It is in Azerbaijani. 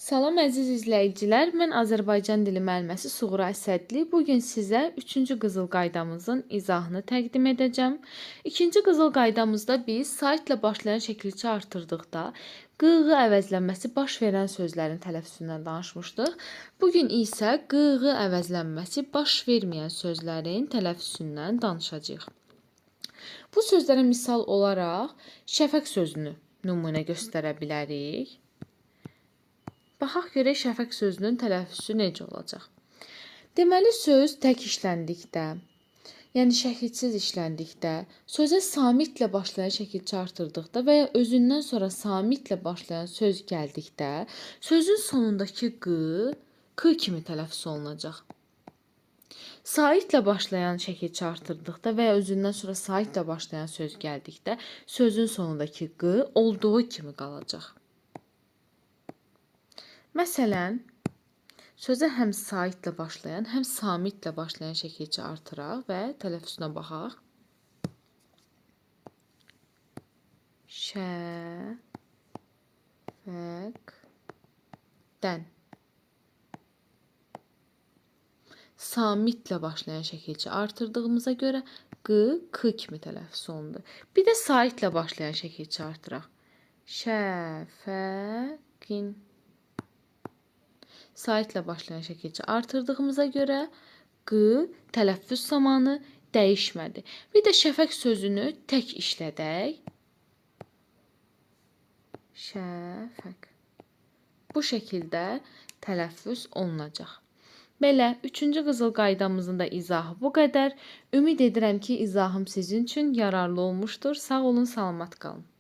Salam əziz izləyicilər, mən Azərbaycan dili müəlliməsi Suğra Əsədli. Bu gün sizə 3-cü qızıl qaydamızın izahını təqdim edəcəm. 2-ci qızıl qaydamızda biz saitlə başlayan şəkilçi artırdıqda q-ğı əvəzlənməsi baş verən sözlərin tələffüzündən danışmışdıq. Bu gün isə q-ğı əvəzlənməsi baş verməyən sözlərin tələffüzündən danışacağıq. Bu sözlərə misal olaraq şəfəq sözünü nümunə göstərə bilərik. Baxaq görək şəfəq sözünün tələffüzü necə olacaq. Deməli, söz tək işləndikdə, yəni şəkilsiz işləndikdə, sözə samitlə başlayan şəkilçi artırdıqda və ya özündən sonra samitlə başlayan söz gəldikdə, sözün sonundakı q, k kimi tələffüz olunacaq. Saitlə başlayan şəkilçi artırdıqda və ya özündən sonra saitlə başlayan söz gəldikdə, sözün sonundakı q olduğu kimi qalacaq. Məsələn, sözə həm saitlə başlayan, həm samitlə başlayan şəkilçi artıraq və tələffüzünə baxaq. Şəfəqdən. Samitlə başlayan şəkilçi artırdığımıza görə q, k kimi tələffüz olundu. Bir də saitlə başlayan şəkilçi artıraq. Şəfəqin. Saitlə başlayan şəkilçi artırdığımıza görə q tələffüz zamanı dəyişmədi. Bir də şəfəq sözünü tək işlədək. Şəfəq. Bu şəkildə tələffüz olunacaq. Belə, 3-cü qızıl qaydamızın da izahı bu qədər. Ümid edirəm ki, izahım sizin üçün yararlı olmuşdur. Sağ olun, salamat qalın.